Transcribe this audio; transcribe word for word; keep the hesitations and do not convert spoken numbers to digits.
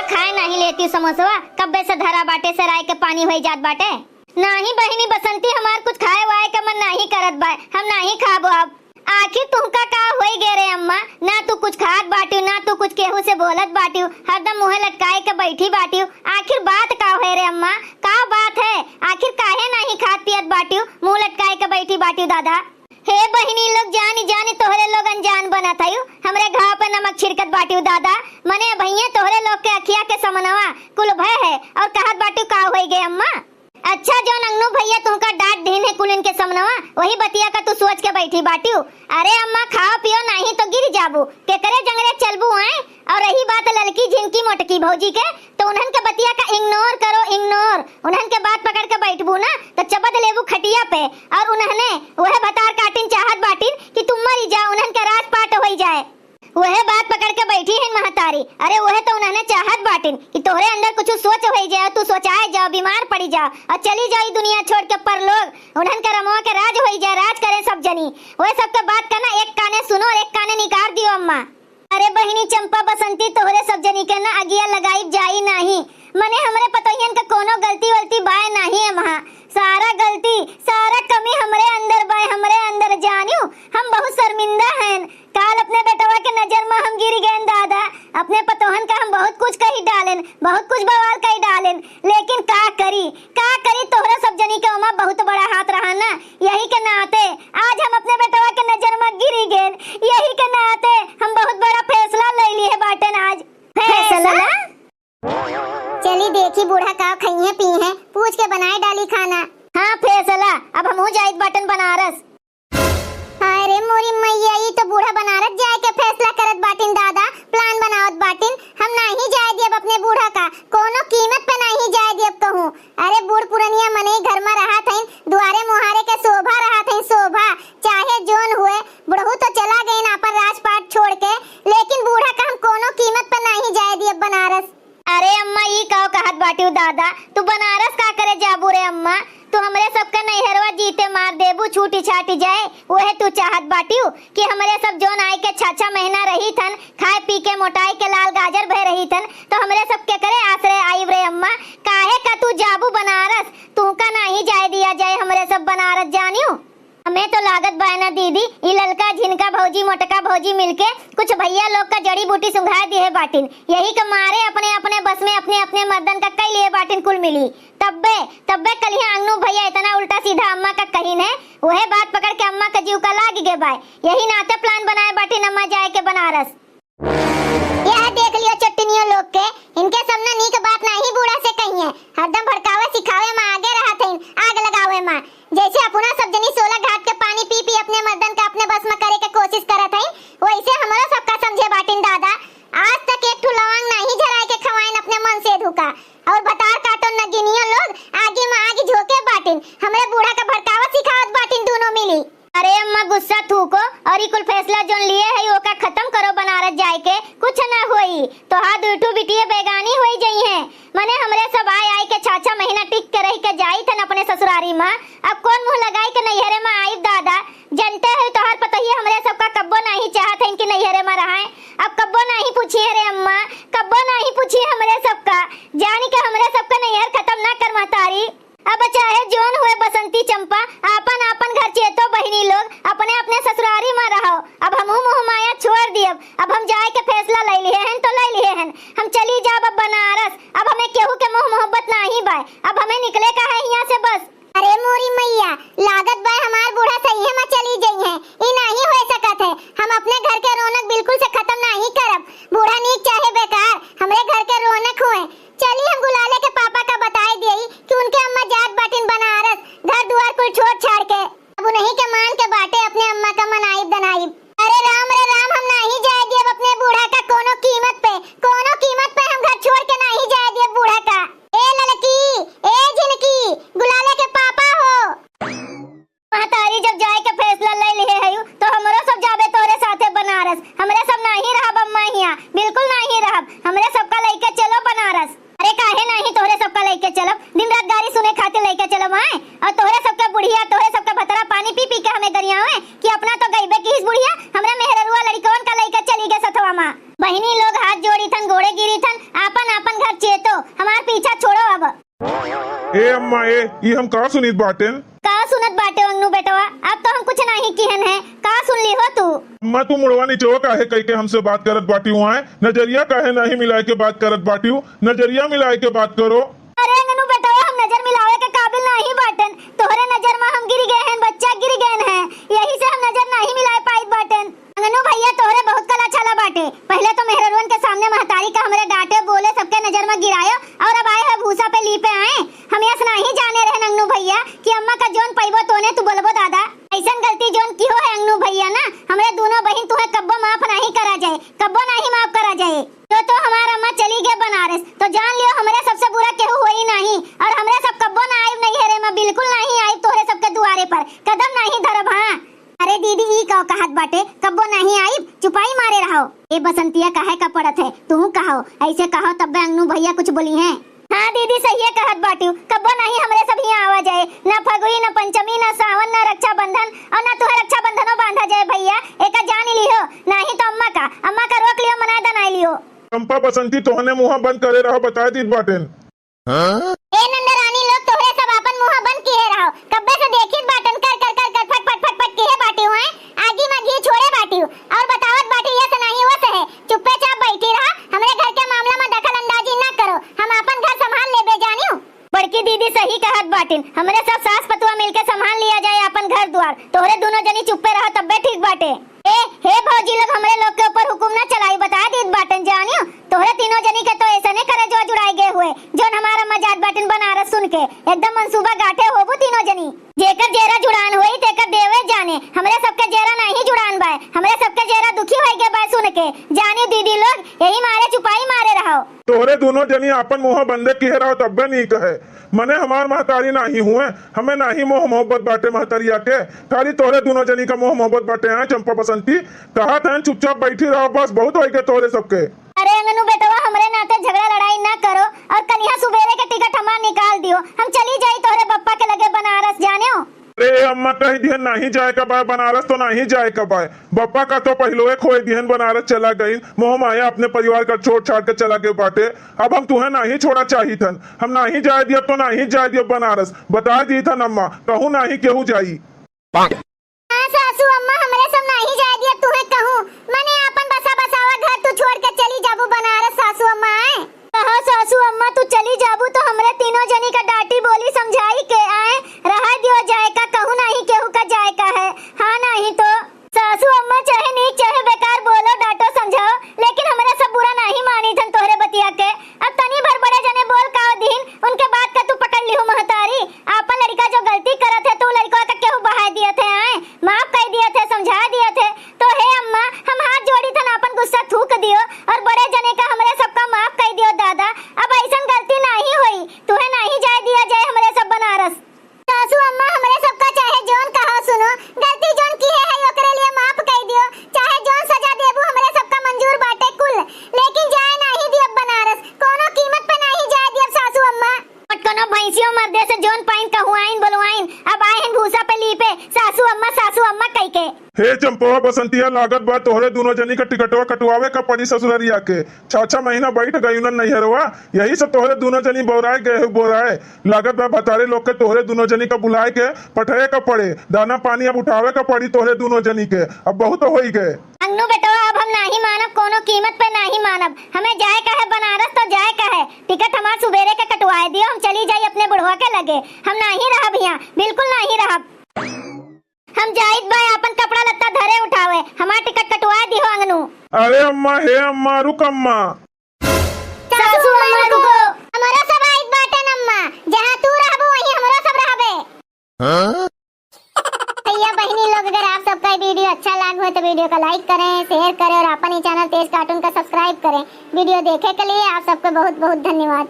खाए नाहीं लेती समोसवा, कब्बे से धरा बाटे, सेराय के पानी होइ जात बाटे। नाहीं बहिनी बसंती, हमार कुछ खाए वाए का मन नाहीं करत बाय, हम नाहीं खाबो अब। आखिर तुहका का होइ गए रे अम्मा, ना तू कुछ खात बाटिउ, ना तू कुछ केहू से बोलत बाटिउ, हरदम मुँहे लटकाए के बैठी बाटिउ। आखिर बात का होइ रे अम्मा, का बात है? आखिर काहे नाहीं खात पियत बाटिउ, मुँह लटकाए के बैठी बाटिउ दादा? हे बहिनी लोग, जानी जानी तोहरे लोग अनजान बनत हयू, हमरे घाव पे नमक छिड़कत बाटिउ दादा। मने भैया तोहरे लोग के अखिया के समनवा कुल भय है और कहत बाटिउ का होइ गए अम्मा? अच्छा, जौन अंगनू भैया तुहका डांट दीन है कुलिन के समनवा, वही बतिया का तू सोच के बैठी बाटिउ। अरे अम्मा, खाओ पियो, नाहीं तो गिर जाबू, केकरे जंगरे चलबू आए। और रही बात ललकी झिनकी मोटकी भौजी के, तो उन्हन के बतिया का ignore करो, ignore। उन्हन के बात पकड़ के बैठबू ना, तो चबद लेबू खटिया पे। और उन्हने वह भतार काटिन चाहत बाटिन कि तू मरी जा, उन्हन के राजपाट होइ जाए। वह बात पकड़ के बैठी हैं महतारी। अरे वह तो उन्हने चाहत बाटिन कि तोहरे अंदर कुछ सोच होइ जाए, तू सोचाए जाओ, बीमार पड़ी जाओ और चली जाओ ई दुनिया छोड़ के परलोक। उन्हन के रमवा के राज होइ जाए, राज करें सब जनी। वह सबके बात का ना एक काने सुनो और एक काने निकार दियो अम्मा। अरे बहिनी चंपा बसंती, तोहरे सब जनी के ना अगिया लगाई जाई नाहीं। मने हमरे पतोहियन के कोनो गलती वलती बाय नाहीं है वहाँ। सारा गलती, सारा कमी हमरे अंदर बाय, हमरे अंदर जानियो। हम बहुत शर्मिंदा हैं। काल अपने बेटवा के नजर में हम गिर गए दादा। अपने पतोहन का हम बहुत कुछ कही डालेन, बहुत कुछ बवाल कही डालेन, लेकिन का करी, का करी, तोहरा सब जनी के ओमा बहुत बड़ा हाथ रहा ना, यही के नाते आज हम अपने बेटवा के नजर में गिरी गेन, यही के नाते हम बहुत बड़ा फैसला ले लिए बाटेन आज। फैसला? फैसला? चली देखी बूढ़ा का खइहे पीहे, पूछ के बनाए डाली खाना। हाँ फैसला, अब हमहू जाइत बाटेन बनारस। हाय रे मोरी मैया, ई तो बूढ़ा बनारस जाए के फैसला करत बाटिन दादा, plan बनावत बाटिन। हम नाहीं जाए दियब अपने बूढ़ा का, कोनो कीमत पे नाहीं जाए दियब कहूँ। अरे बूढ़ पुरनिया मनई घर में रहत हइन, दुआरे मुहारे के शोभा रहत हइन, शोभा। चाहे जोन हुए, बुढ़ऊ तो चला गइन आपन राजपाट छोड़ के, लेकिन बूढ़ा का हम कोनो कीमत पे नाहीं जाए दियब बनारस। अरे अम्मा, ई काव कहत बाटिउ दादा? तू बनारस का करे जाबू रे अम्मा? तू हमरे सबके नैहरवा जीते मार देबू, छूटी छाटी जाए, उहे तू चाहत बाटिउ कि हमरे सब जोन आए के छह छह महीना रही थन, खाए पी के मोटाए के लाल गाजर भय रही थन, तो हमरे सब केकरे आसरे आइब रे अम्मा? काहे का तू जाबू बनारस? तू का नाहीं जाए दिया जाए हमरे सब बनारस जानिउ? हमें तो लागत बाय ना दीदी, ई ललका झिनका भौजी मोटका भौजी मिलके कुछ भैया लोग का जड़ी बूटी सुंघा दिए बाटिन। यही के मारे अपने अपने बस में अपने अपने मर्दन का कई लिए बाटिन कुल मिली। तब्बे, तब्बे कलिया अंगनू भैया इतना उल्टा सीधा अम्मा का कहिन है, वहे बात पकड़ के अम्मा का जीव का लाग गे बाय। यही नाते plan बनाए बाटिन अम्मा जाए के बनारस। यह देख लियो चट्टनियों लोग के, इनके सामने नीक बात नाहीं बूढ़ा से कहिए, हरदम भड़कावे सिखावे में आगे रहत हइन, आग लगावे में। जैसे अपना सब जनी सोलह घाट के पानी पी पी अपने मर्दन का अपने बस में करे के कोशिश करत हइन, वैसे हमरो सबका समझे बाटिन दादा। आज तक एक ठो लवांग नाहीं झराए के खवाइन अपने मन से धुका। और भतार काटो नगिनियों लोग, आगी में आगी झोंके बाटिन, हमरे बूढ़ा का भड़कावत सिखावत बाटिन दोनों मिली। अरे अम्मा, गुस्सा थूको और ई कुल फैसला जोन लिए है, ओका खत्म करो। बनारस जाए के कुछ ना होई। तोहार दुई ठो बिटिया बेगानी होई जइहें। मने हमरे सब आए आए के छह छह महीना टिक के रह के जाई थन अपने ससुरारी में। अब कौन मुँह लगाई के नैहरे में आइब दादा? जनते है तोहार पतोहिया हमरे सबका कब्बो नाहीं चाहत है इनके नैहरे में रहाए। अब कब्बो नाहीं पूछी है रे अम्मा, कब्बो नाहीं पूछी हमरे सबका। जानी के हमरे सबका नैहर खत्म ना कर महतारी। अब चाहे जोन हुए बसंती चंपा, आपन आपन घर चेतो बहिनी लोग, अपने अपने ससुरारी में रहो। अब हमहू मोह माया छोड़ दियब। अब हम जाए के फैसला ले लिए हन तो ले लिए हन। हम चली जाब अब बनारस। अब हमें केहू के मोह मोहब्बत नाहीं बाय। अब हमें निकले का है हियाँ से बस। अरे मोरी मैया, लागत बाय हमार बूढ़ा सही में चली जइहें। ई नाहीं हो सकत है। हम अपने घर के रौनक बिल्कुल से खत्म नाहीं करब। बूढ़ा नीक चाहे बेकार, हमरे घर के रौनक हुए। चली हम गुलाले के पापा का बताए देई कि उनके अम्मा जात बाटिन बनारस, घर दुआर कुल छोड़ छाड़ के। अब उन्हीं के मान के बाटे अपने अम्मा का मनाइब दनाइब। अरे राम रे राम, हम नाहीं जाए देब अपने बूढ़ा का कोनो कीमत पे, कोनो कीमत पे हम घर छोड़ के नाहीं जाए देब बूढ़ा का। ए ललकी, ए झिनकी, जोड़ी थन, गोड़े गिरी थन, आपन आपन घर चेतो, हमार पीछा छोड़ो अब। ए अम्मा ए, ई हम का सुनित बाटेन? का सुनत बाटे अंगनू बेटवा? अब तो हम कुछ नाहीं किहन है, का सुन ली हो तू? अम्मा तू मुड़वा निचवा काहे कइके हमसे बात करत बाटी हुआ है? नजरिया काहे नाहीं मिलाए के बात करत बाटी हूँ? नजरिया मिलाए के बात करो। अरे अंगनू बेटवा, हम नजर मिलावे के काबिल नाहीं बाटेन। तोहरे नजर मा हम गिर गए हैं, बच्चा गिर गए हैं, यही से हम नजर नाहीं मिलाए पाइत बाटेन। अंगनू भैया, तोहरे बहुत कला छला बाटे। पहिले तो मेहररुअन के सामने महतारी का हमरे डांटे बोले, सबके नजर मा गिरायो, और अब आए हो भूसा पे लीपे आए। हम यस नाहीं जाने रहेन अंगनू भैया कि अम्मा का जोन पइबो तोने तू बोलबो दादा। अइसन गलती जोन किहो है अंगनू भैया ना, हमरे दूनो बहिन तुहे कब्बो माफ नाहीं करा जाए, कब्बो नाहीं माफ करा जाए। जो तो हमार अम्मा चली गए बनारस, तो जान लियो हमरे सबसे बुरा केहू होई नाहीं, और हमरे सब कब्बो ना आइब नैहरे मा, बिल्कुल नाहीं आइब तोहरे सबके दुआरे पर, कदम नाहीं धरब, हाँ। अरे दीदी, ई का कहत बाटे, कब्बो नाहीं आइब, चुपाई मारे रहो। ए बसंतिया, काहे का पड़त है, तू कहो, ऐसे कहो तब्बे अंगनू भैया कुछ बोली हैं। हाँ दीदी, सहिए कहत बाटिउ, कब्बो नाहीं हमरे सब हियाँ आवा जाए, ना फगुई, ना पंचमी, ना सावन, ना रक्षाबंधन, और ना तुहे रक्षाबंधनो बांधा जाए भैया, एका जान लिहो, नाहीं तो अम्मा का, अम्मा का रोक लियो, मना दनाई लियो। चंपा बसंती, तोहने मुँह बंद करे रहो, बताए दीत बाटेन। ए नंदरानी लोग, तोहरे सब आपन मुँह बंद किहे रहो। कब्बे से देखित बाटन, कर, कर, कर, कर, फट, फट, फट, फट किहे बाटिउ हैं। आगी मा घी छोड़े बाटिउ। और बतावत बाटिउ, यस नाहीं वस है। चुप्पे चाप बैठी रहा। हमरे घर के मामला मा दखल अंदाजी ना करो। हम आपन घर संभाल लेबे जानिउ। बड़की दीदी सही कहत बाटिन। हमरे सब सास पतुआ मिलके संभाल लिया जाए आपन घर द्वार। तोहरे दूनो जनी चुप्पे रहो तब्बे ठीक बाटे। ए, हे भौजी लोग, हमरे लोग के ऊपर हुकुम ना चलाई, बता दीत बाटन जानियो। तोहरे तीनों जनी के तो ऐसने करेजवा जुड़ाई गए हुए, जोन हमार अम्मा जात बाटिन बनारस सुन के। एकदम मंसूबा गांठे होबू तीनों जनी। जेकर जेरा जुड़ान होई, तेकर देवे जाने। हमरे सबके जेरा नाहीं जुड़ान बाय, हमरे सबके जेरा दुखी होई गए बाय सुन के। जानियो दीदी लोग, यही मारे चुपाई मारे रहो। तोहरे दूनो जनी आपन मुँह बंदे किहे रहो तब्बे नीक है। मने हमार महतारी नाहीं हुए, हमें नाहीं मोह मोहब्बत बाटे महतरिया के, खाली तोहरे दूनो जनी का मोह मोहब्बत बाटे। हैं चंपा बसंती, कहत हैं चुपचाप बैठी रहो, बस बहुत होई गए तोहरे सबके। अरे अंगनू बेटवा, हमरे नाते झगड़ा लड़ाई ना करो और कलिहा सुबेरे के टिकट हमार निकाल दियो, हम चली जाई तोहरे बप्पा के लगे बनारस जानेउ। अरे अम्मा, कह दिहन नाहीं जाए का बाय बनारस तो नाहीं जाए का बाय। बप्पा का तो पहिलोए खोए दिहन, बनारस चला गइन। मोह माया अपने परिवार का छोड़ छाड़ के चला गए बाटे। अब हम तुहे नाहीं छोड़ा चाहित हन। हम नाहीं जाए दियब तो नाहीं जाए दियब बनारस। बता दीत हन अम्मा, कहूँ नाहीं केहू जाई। हाँ सासू अम्मा, हमरे सब नाहीं जाए दियब तुहे कहूँ। मने आपन बसा बसावा घर तू छोड़ के चली जाबू बनारस सासू अम्मा, आए। कहा सासू अम्मा, तू चली जाबू तो हमरे तीनों जनी का डांटी बोली समझाई के आए, रहा दियो जाए का, कहूँ नाहीं केहू का जाए का है। हाँ नाहीं तो सासू अम्मा चाहे नीक चाहे बेकार बोलो, डांटो समझाओ, लेकिन हमरे सब बुरा नाहीं मानी थन तोहरे बतिया के। अब तनी भर बड़े जने बोल का दीन, उनके बात का तू पकड़ लिहू महतारी। आपन लड़िका जो गलती करत है तो लड़िका का केहू बहाय दियत है, आए माफ कर दियत है, समझा दियत है। तो हे अम्मा, हम हाथ जोड़ी थन, आपन गुस्सा थूक दियो और बड़े जने का हमरे सबका माफ कर दियो दादा। अब ऐसन गलती नाहीं होई, तुहे नाहीं जाए दिया जाए हमरे सब बनारस। सासू अम्मा, हमरे सबका चाहे जोन कहो सुनो, गलती जोन किहे है ओकरे लिए माफ कर दियो, चाहे जोन सजा देबू हमरे सबका मंजूर बाटे कुल, लेकिन जाए नाहीं दियब बनारस, कोनो कीमत पे नाहीं जाए दियब सासू अम्मा। कोनो भैंसियों मर्दे से जोन पाइन कहुआइन बोलवाइन, अब आए हैं भूसा पे लीपे, सासू अम्मा, सासू अम्मा कह के। हे चंपवा बसंतिया, लागत बा तोहरे दूनो जनी का टिकटवा कटवावे का पड़ी ससुररिया के। छह छह महीना बैठ गई उन्हन नैहरवा, यही से तोहरे दूनो जनी बोराए गए हो बोराए। लागत बा भतारे लोग के तोहरे दूनो जनी का बुलाए के पठाए का पड़े। दाना पानी अब उठावे का पड़ी तोहरे दूनो जनी के, अब बहुत होई गए। अंगनू बेटवा, अब हम नाहीं मानब, कोनो कीमत पे नाहीं मानब। हमें जाए का है बनारस तो जाए का है। टिकट हमार सुबेरे के कटवाए दियो, हम चली जाई अपने बुढ़वा के लगे। हम नाहीं रहब हियाँ, बिल्कुल नाहीं रहब। हम जाइत बा आपन कपड़ा लत्ता धरे उठावे, हमार टिकट कटवाए दिहो अंगनू। अरे अम्मा, हे अम्मा, रुक अम्मा। सासू अम्मा रुको। हमरो सब आइत बाटन अम्मा, जहाँ तू रहबू वहीं हमरो सब रहबे। हाँ? भैया बहिनी लोग, अगर आप सबका ये वीडियो अच्छा लाग हो तो वीडियो का लाइक करें, शेयर करें और अपन ही चैनल तेज कार्टून का सब्सक्राइब करें। वीडियो देखे के लिए आप सबको बहुत बहुत धन्यवाद।